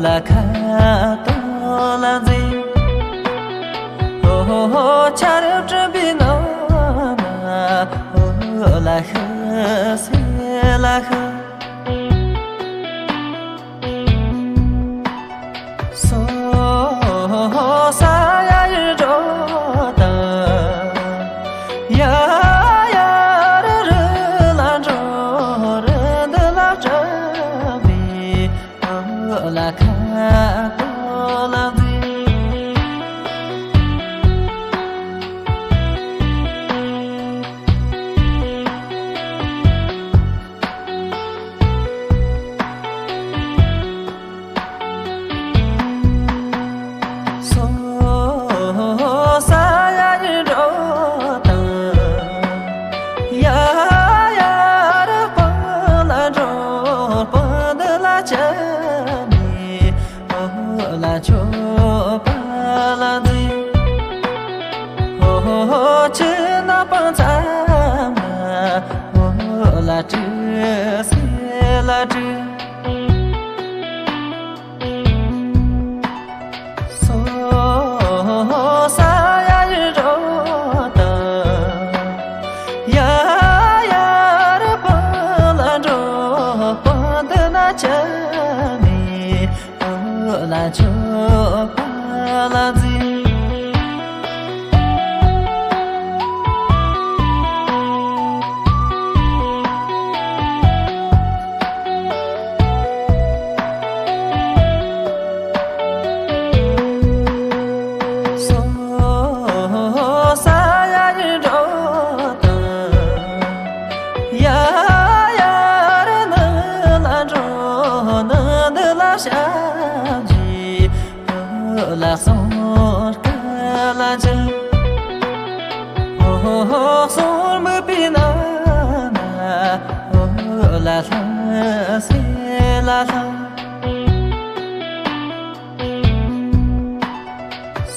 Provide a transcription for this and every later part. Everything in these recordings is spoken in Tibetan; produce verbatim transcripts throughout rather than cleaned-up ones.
ལ་ཁ་ཏོ་ལ་འཛིན། ཨོ་ཧོ་ཧོ་ཆར་སྤྲིན་པའི་ནང་ན། ཨོ་ལ་ཤི་སེ་ལ་ཤི། སོ་ས་ཡ་ཡི་འགྲོ་དང་། ཡ་ཡ་རི་རི་ལ་འགྲོ་རི་འདི་ལ་སྤྲིན་པའི། ལ་ཁ་ཏོ་ལ་འཛིན། སོ་ས་ཡ་ཡི་འགྲོ་དང་། ཡ་ཡ་རི་སྤང་ལ་འགྲོ་སྤང་འདི་ལ་ཆ་ནི། ཨོ་ལ་ཆོ་པ་ལ་འཛིན། ཨོ་ཧོ་ཆུ་ནག་པང་ཚང་ན། ཨོ་ལ་ཀྲི་སེ་ལ་ཀྲི། སོ་ས་ཡ་ཡི་འགྲོ་དང་། ཡ་ཡ་རི་སྤང་ལ་འགྲོ་སྤང་འདི་ན་ཆ་ནི། ཨོ་ལ་ཆོ་པ་ལ་འཛིན། སོ་ས་ཡ་ཡི་འགྲོ་དང་། ཡ་ཡ་རི་ནི་ལ་འགྲོ་ནི་འདི་ལ་ཤ་ཇི། ཨོ་ལ་སོང་སྐ་ལ་ཇི། ཨོ་ཧོ་ཧོ་སོང་མི་པི་ན་ན། ཨོ་ལ་ལྷ་སེ་ལ་ལྷ།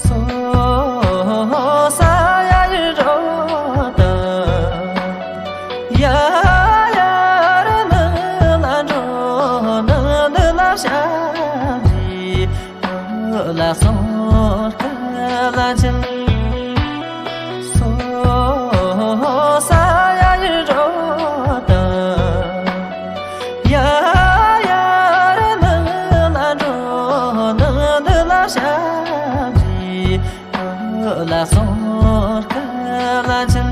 སོ་ས་ཡ་ཡི་འགྲོ་དང་། ཡ་ཡ་རི་ནི་ལ་འགྲོ་ནི་འདི་ལ་ཤ་ཇི། ཨོ་ལ་སོང་སྐ་ལ་ཇི། སོ་ས་ཡ་ཡི་འགྲོ་དང་། ཡ་ཡ་རི་ནི་ལ་འགྲོ་ནི་འདི་ལ་ཤ་ཇི། ཨོ་ལ་སོང་སྐ་ལ་ཇི།